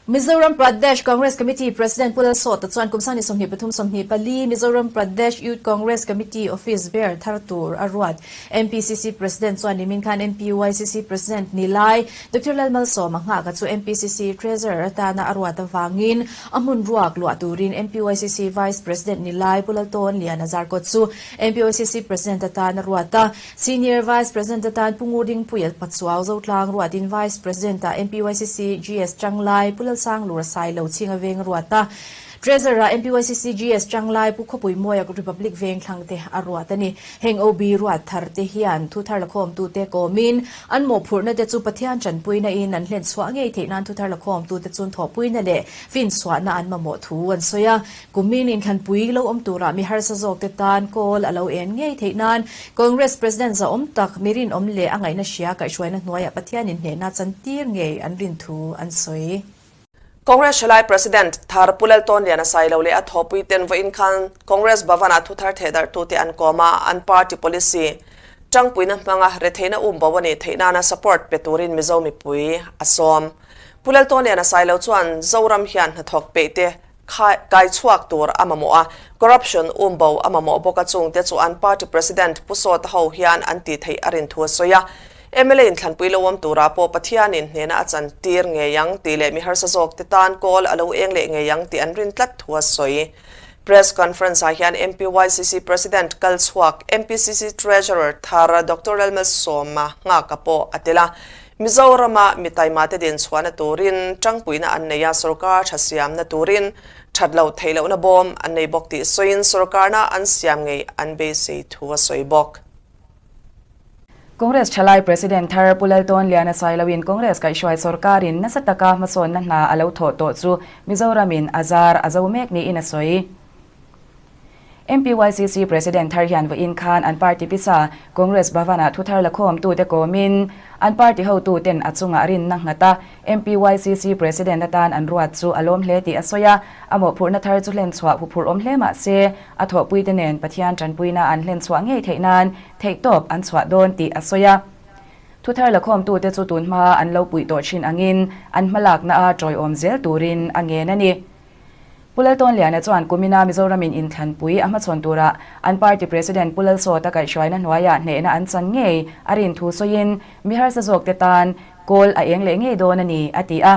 Mizoram Pradesh Congress Committee President Pu Lalsawta chuan kum sangni 23 24 Mizoram Pradesh Youth Congress Committee Office ber thar tur a ruat. MPCC President chuan nimin khan MPYCC President ni lai Doctor Lalmalsawma nghaka chu MPCC Treasurer atana a ruat avangin a hmun ruak luah turin MPYCC Vice President ni lai Pu Laltawn Liana Zarkawt chu MPYCC President atan a ruat a. Senior Vice President atan Pu Ngurdingpuia Pachuau Zotlang ruatin Vice President ah MPYCC GS Changlai Pu Lalsanglura Sailo chhinga veng a ruat a. Treasurer ah MPYCC GS Changlai Pu Khawpui Mawia Republic veng thlang te a ruat a ni. Heng OB ruat thar te hian thu thar lakhawmtu te kawmin an mawhphurhna te chu Pathian tanpuina in an hlen chhuah ngei theih nan thu thar lakhawmtu te chun thawhpuina leh finchhuahna an mamawh thu an sawi a. Kumin inthlanpui lo awm turah mi harsa zawk te tan kawl a lo en ngei theih nan Congress President zahawm tak mi rinawm leh a ngaihna hria kaihhruaina hnuaiah Pathianin hnehna chantir ngei an rin thu an sawi. Congress Hrelai President thar Pu Laltawnliana Sailo leh a thawhpui ten vawiin khan Congress Bhavan-ah thuthar thehdarhtute an kawm a, an party policy tangpuina hmanga retheihna um bo a nih theih nana support pe turin Mizo mipui a sawm. Pu Laltawnliana Sailo chuan Zoram hian hnathawk peih te Kai chhuak tur a mamawh a, corruption um bo a mamawh bawk a chungte chu an party president Pu Sawta ho hian an tih theih a rin thu a sawi a. Mla in thlanpui lo awm turah pawh Pathianin hnena a chan tir ngei ang tih leh mi harsa zawk te tan kawl a lo eng leh ngei ang tih an rin tlat thu a sawi. Press conference ah hian MPYCC President kal chhuak MPCC Treasurer thar Doctor Lalmalsawma nghaka pawh a tel a. Mizorama mi taimate din chhuahna turin tangpuina an nei a, sorkar tha siamna turin that loh theih lohna bawm an nei bawk tih sawiin sorkarna an siam ngei an beisei thu a sawi bawk. Congress thalai President thar Pu Laltawnliana Sailoin Congress kaihhruai sorkarin nasa taka hmasawnna hna a lo thawh tawh chu Mizoramin a zar a zo mek niin a sawi. MPYCC President thar hian vawiin khan an party pisa Congress Bhavan-ah thuthar lakhawmtute kawmin an party hotuten a chungah rinna nghat a, MPYCC President atan an ruat chu a lawm hle tih a sawi a, a mawhphurhna thar chu hlenchhuah huphurh awm hle mah se a thawhpuite nen Pathian tanpuina an hlenchhuah ngei theih nan theihtawp an chhuah dawn tih a sawi a. Thuthar lakhawmtute chu tun hmaa an lo puih tawh thin angin an hmalakna a tawiawm zel turin a ngen a ni. Pu Laltawnliana chuan kumina Mizoramin inthlanpui a hmachhawn turah an party President Pu Lalsawta kaihhruaina hnuaiah hnehna an chan ngei a rin thu sawiin mi harsa zawkte tan kawl a eng leh ngei dawn a ni, a ti a.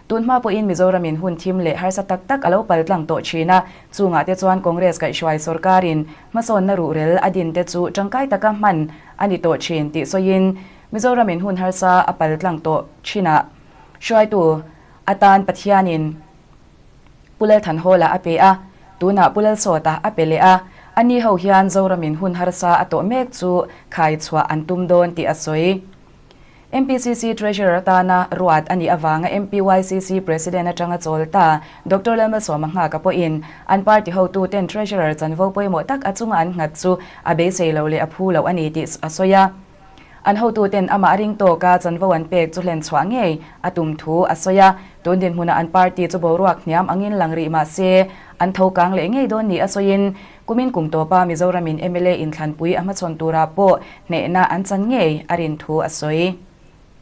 Tun hma pawhin Mizoramin hun thim leh harsa tak tak a lo pal tlang tawh thin a, chungah te chuan Congress kaihhruai sorkarin hmasawnna ruhrel a din te chu tangkai taka hman a ni tawh thin tih sawiin Mizoramin hun harsa a pal tlang tawh thinah hruaitu atan Pathianin Pu Lalthanhawla a pe a, tunah Pu Lalsawta a pe leh a, ani ho hian Zoramin hun harsa a tawh mek chu khai chhuah an tum dawn tih a sawi. MPCC Treasurer atana ruat a nih avanga MPYCC President atanga chawl ta Doctor Lalmalsawma Nghaka pawhin an party hotuten Treasurer chanvo pawimawh tak a chunga an nghat chu a beisei lo leh a phu loh a ni tih a sawi a. An hotuten amah ring tawka chanvo an pek chu hlen chhuah ngei a tum thu a sawi a, tun dinhmunah an party chu boruak hniam angin lang rih mah se an tho kang leh ngei dawn ni a sawiin kumin kum tawpa Mizoramin mla inthlanpui a hmachhawn turah pawh hnehna an chan ngei a rin thu a sawi.